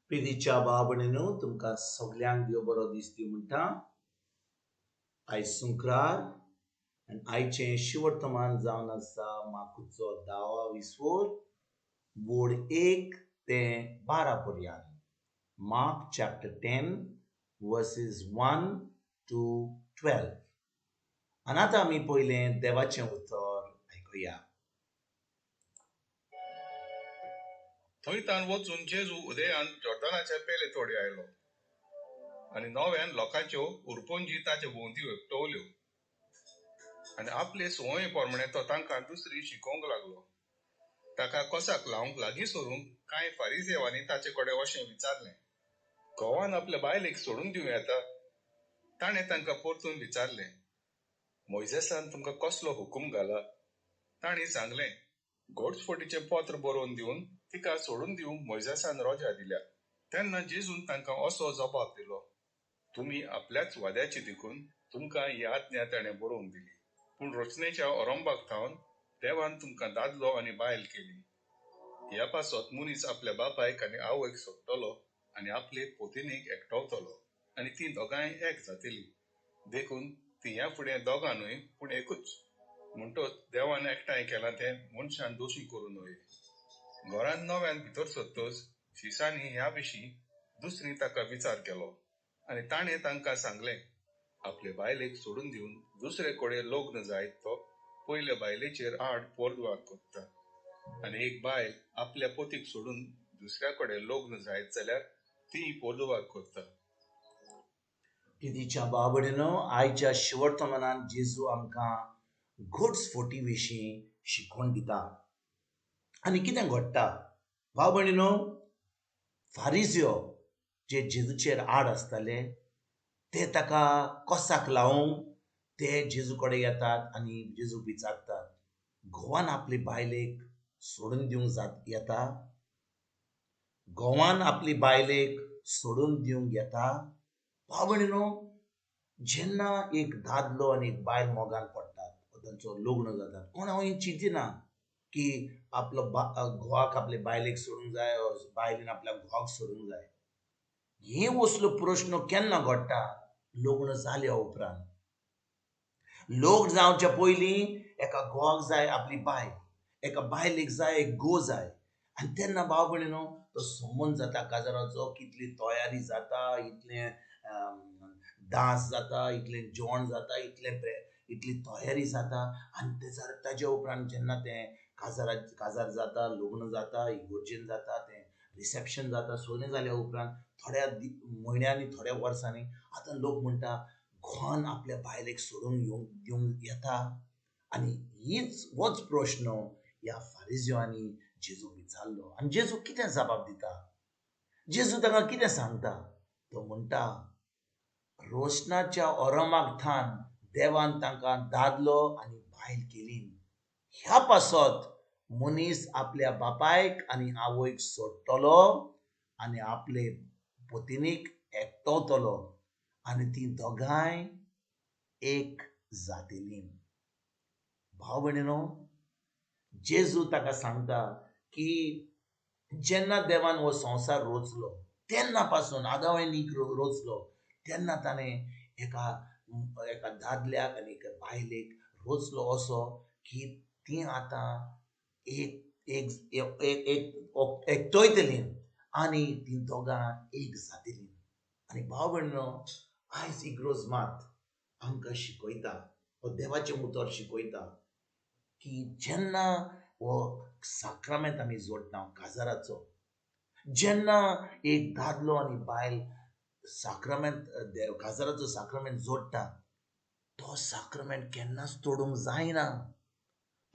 प्रितीच्या भाव भयणींनो, तुमकां सगल्यांक देव बरो दीस दिवं म्हणटा. आयज सुंक्रार आनी आयचें शिवर्तमान जावन आसा मार्कुचो धावा विसवोर बोर्ड 1 ते 12 पर्यंत. Mark chapter 10 verses 1 to 12. आनी आतां आमी पयलें देवाचें उतर आयकुया. थंय तान वचून जेजू उदयान जॉर्दनाच्या पेले तोडी आयलो आनी नव्यान लोकांच्यो उरपोंजी ताचे भोंवती एकटवल्यो आनी आपले संवये प्रमाणे तो तांकां दुसरी शिकोवंक लागलो. ताका कोसाक लावंक लागीं सरूंक कांय फारिजेवांनी ताचे कडेन अशें विचारलें, घोवान आपले बायलेक सोडून दिवं येता? ताणें तांकां परतून विचारलें, मोयजेसान तुमकां कसलो हुकूम घाला? तांणी सांगलें, घोटफोटीचें पत्र बरोवन दिवन तिका सोडून दिवंक मोयजेसान रोजा दिल्या. तेन्ना जेजून तांकां असो जबाब दिलो, तुमी आपल्याच वाद्याची देखून तुमकां ही आज्ञा ताणें बरोवन दिली. पूण रचनेच्या अरंभाक थावन देवान तुमकां दादलो आनी बायल केली. ह्या पासत मनीस आपल्या बापायक आनी आवयक सोडटलो आनी आपले पोतिनीक एकटवतलो आनी तीं दोगांय एक जातली. देखून ती ह्या फुडें दोगां न्हय पूण एकूच. म्हणटच देवान एकठांय केलां तें मनशान दोशी करूं नये. घरांत नव्यान भितर सरतच शिसांनी ह्या विशीं दुसरी ताका विचार केलो आनी ताणें तांकां सांगलें, आपले बायलेक सोडून दिवन दुसरे कडेन लग्न जायत तो पयले बायलेचेर आड पोरद्वार करता आनी एक बायल आपल्या पतीक सोडून दुसऱ्या कडेन लग्न जायत जाल्यार ती पोरद्वार करता. प्रितीच्या भाव भयणींनो, आयच्या शिवर्तमानान जेजू आमकां घोटस्फोटी विशीं शिकवण दिता. आनी कितें घडटा भाव भयणींनो, फारिज्यो जे जेजूचेर आड आसताले ते ताका कोसाक लावंक ते जेजू कडेन येतात आनी जेजूक विचारतात, घोवान आपले बायलेक सोडून दिवंक येता? घोवान आपली बायलेक सोडून दिवंक येता? भाव भयणींनो, जेन्ना एक दादलो आनी एक बायल मोगान पडटात, तांचो लग्न जाता, कोण हांव हें चिंतिना की आपलो घोवाक आपले बायलेक सोडूंक जाय वा बायलेन आपल्या घोवाक सोडूंक जाय. हे असलो प्रश्न केन्ना घडटा? लग्न जाल्या उपरांत. लग्न जावच्या पयलीं एका घोवाक जाय आपली बायल, एका बायलेक जाय एक घोव जाय. आनी तेन्ना भाव भयणीनो तो संबंद जाता काजाराचो, कितली तयारी जाता, इतलें डांस जाता, इतलें जेवण जाता, इतली तयारी जाता. आनी ताज्या उपरांत जेन्ना तें काजार जाता, लग्न जाता, इगोर्जेन जाता, तें रिसेप्शन जाता, सगळें जाल्या उपरांत थोड्या म्हयन्यांनी, थोड्या वर्सांनी आतां लोक म्हणटा घोवान आपल्या बायलेक सोडून दिवंक येता? आनी होच प्रश्न ह्या फारिज्यांनी जेजूक विचारलो. आनी जेजू कितें जबाब दिता? जेजू ताका कितें सांगता? तो म्हणटा, रोशनाच्या ओरमाक थान देवान तांकां दादलो आनी बायल केली. ह्या पासत मनीस आपल्या बापायक आनी आवयक सोडटलो आनी आपले पतिनीक एकटवतलो आनी ती दोगांय एक जातली. भाव भयणीनो, जेजू ताका सांगता की जेन्ना देवान हो संवसार रोचलो तेन्ना पासून आदाव आनी रोचलो तेन्ना ताणें एका एका दादल्याक आनी एका बायलेक रोचलो असो की ती आतां एक एक एक एकटोयतली आनी ती दोगां एक जातली. आनी भाव भयणीनो, आयज इग्रोज मात आमकां शिकयता, हो देवाचें उतर शिकयता की जेन्ना हो साक्रामेंत आमी जोडटा काजाराचो, जेन्ना एक दादलो आनी बायल साक्रामेंत काजाराचो साक्रामेंत जोडटा, तो साक्रामेंत केन्नाच तोडूंक जायना.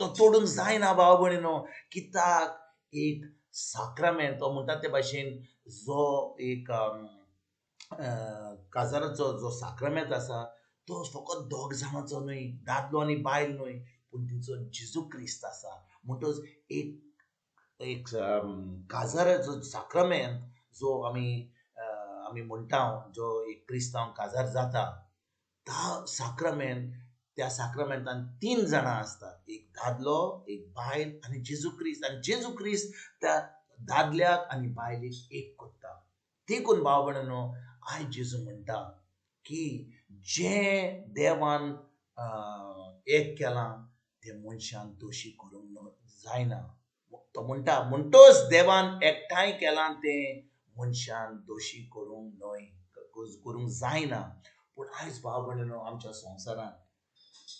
तो तोडूंक जायना भाव भयणीनो. कित्याक एक साक्रामेंत तो म्हणटा ते भाशेन जो एक काजाराचो जो साक्रामेंत आसा तो फकत दोग जाणांचो न्हय, दादलो आनी बायल न्हय, पूण तिचो जेजू क्रिस्त आसा. म्हणटच एक एक काजाराचो साक्रामेंत जो आमी आमी म्हणटा, जो एक क्रिस्तांव काजार जाता, त्या साक्रामेंत त्या साक्रामेंतान 3 जाणां आसतात, एक दादलो, एक बायल आनी जेजू क्रिस्त. आनी जेजू क्रिस्त त्या दादल्याक आनी बायलेक एक करता. देखून भाव भयणीनो, आयज जेजू म्हणटा की जें देवान एक केलां तें मनशान दोशी करूंक जायना. तो म्हणटा म्हणटोच देवान एकठांय केलां तें मनशान दोशी करूंक न्हय, करूंक जायना. पूण आयज भाव भयणीनो, आमच्या संवसारांत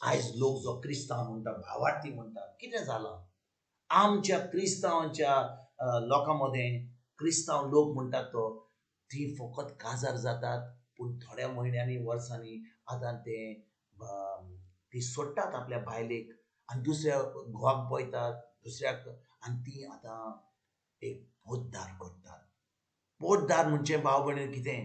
आयज लोक जो क्रिस्तांव म्हणटा, भावार्थी म्हणटा, कितें जालां आमच्या क्रिस्तांवाच्या लोकां मदें? क्रिस्तांव लोक म्हणटात तो ती फकत काजार जातात, पूण थोड्या म्हयन्यांनी वर्सांनी आतां ते ती सोडटात आपल्या बायलेक आनी दुसऱ्या घोवाक पळयतात दुसऱ्याक, आनी ती आतां एक पोतदार करतात. पोतदार म्हणजे भाव भयणी कितें?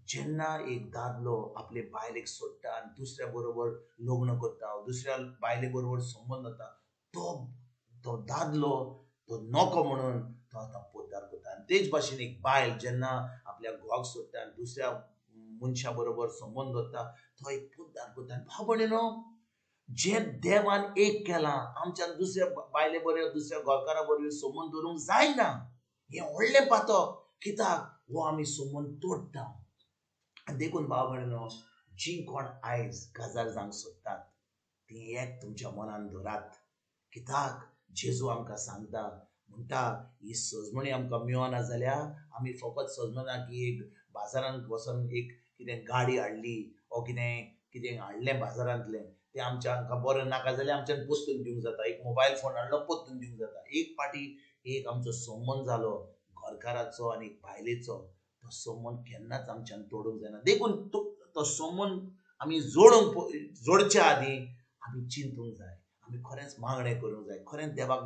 जेन्ना एक दादलो आपले बायलेक सोडटा आनी दुसऱ्या बरोबर लग्न करता, दुसऱ्या बायले बरोबर संबंद जाता, तो दादलो तो नको म्हणून तो आतां पोतदार करता. आनी तेच भाशेन एक बायल जेन्ना आपल्या घोवाक सोडटा आनी दुसऱ्या मनशा बरोबर संबंद दवरता, तो एक पोतदार करता. आनी भाव भयणीनो, जें देवान एक केलां आमच्यान दुसऱ्या बायले बरोबर, दुसऱ्या घरकारा बरोबर संबंद दवरूंक जायना. हें व्हडलें पातक, कित्याक हो आमी संबंद तोडटा. आनी देखून भाव भयणीनो, जीं कोण आयज काजार जावंक सोदतात ती एक तुमच्या मनान धरात, कित्याक जेजू आमकां सांगता, म्हणटा ही सजमणी आमकां मेळना जाल्यार आमी फकत सजमना की एक बाजारांत वचोन एक कितें गाडी हाडली ओ कितें कितें हाडलें बाजारांतलें, तें आमच्या आमकां बरें नाका जाल्यार आमच्यान पोस्तून दिवंक जाता. एक मोबायल फोन हाडलो पोत्तून दिवंक जाता. एक पाटी एक आमचो संबंद जालो घरकाराचो आनी बायलेचो, तो संबंद केन्नाच आमच्यान तोडूंक जायना. देखून तो संबंद आमी जोडूंक जोडच्या आदीं आमी चिंतूंक जाय, आमी खरेंच मागणें करूंक जाय, खरेंच देवाक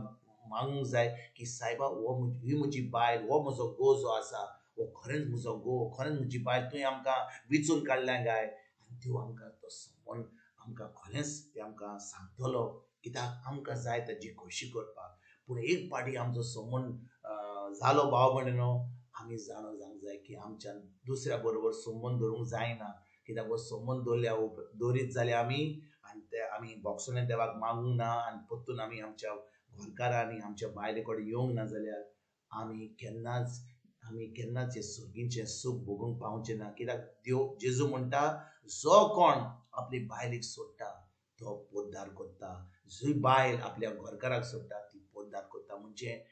मागूंक जाय की सायबा हो ही म्हजी बायल, हो म्हजो घोव जो आसा हो खरेंच म्हजो घोव, खरेंच म्हजी बायल, तुवें आमकां विचून काडल्या काय. आनी देव आमकां तो संबंद आमकां खरेंच ते आमकां सांगतलो, कित्याक आमकां जाय ताजी खोशी करपाक. पूण एक पाटी आमचो संबंद जालो भाव भयणीनो, आमी जाणा जावंक जाय की आमच्यान दुसऱ्या बरोबर संबंद दवरूंक जायना, कित्याक हो संबंद दवरल्या दवरीत जाल्यार आमी आनी ते आमी भोगसणें देवाक मागूंक ना आनी परतून आमी आमच्या घरकारा आनी आमच्या बायले कडेन येवंक ना जाल्यार आमी केन्नाच हें सर्गीचें सूख भोगूंक पावचें ना. कित्याक देव जेजू म्हणटा जो कोण आपली बायलेक सोडटा तो पोतदार करता, जी बायल आपल्या घरकाराक सोडटा ती पोतदार करता, म्हणजे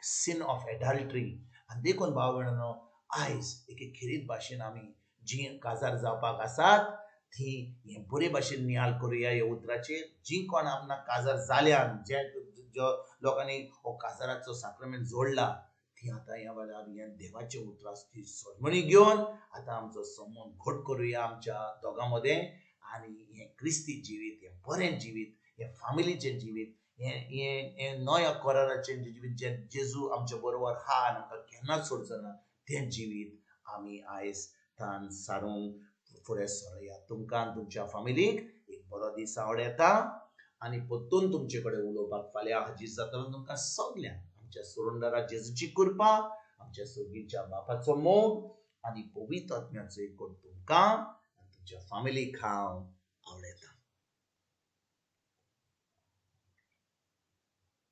सिन ऑफ एडल्ट्री. आनी देखून भाव भयणीनो, आयज एके खेरीत भाशेन आमी जीं काजार जावपाक आसात ती हें बरे भाशेन नियाळ करुया ह्या उतराचेर. जीं कोण आमकां काजार जाल्यान, जे जो लोकांनी हो काजाराचो साक्रामेंत जोडला, ती आतां ह्या वेळार ह्या देवाचे उतराची सजमणी घेवन आतां आमचो संबंद घट करुया आमच्या दोगां मदें, आनी हें क्रिस्ती जिवीत, हें बरें जिवीत, हें फामिलीचें जिवीत, हें हें हें नव्या कराराचें जिवीत जें जेजू आमच्या बरोबर आहा आनी आमकां केन्नाच सोडचो ना, तें जिवीत आमी आयज तान सारूंक फुडें सरुया. तुमकां आनी तुमच्या फामिलीक एक बरो दीस आवड येता आनी परतून तुमचे कडेन उलोवपाक फाल्यां हाजीर जातलो. तुमकां सगल्यांक आमच्या सुरुंदरा जेजूची कृपा, आमच्या सर्गीच्या बापाचो मोग आनी पवित्र आत्म्याचो एकवट तुमकां आनी तुमच्या फामिलीक हांव आवडयता.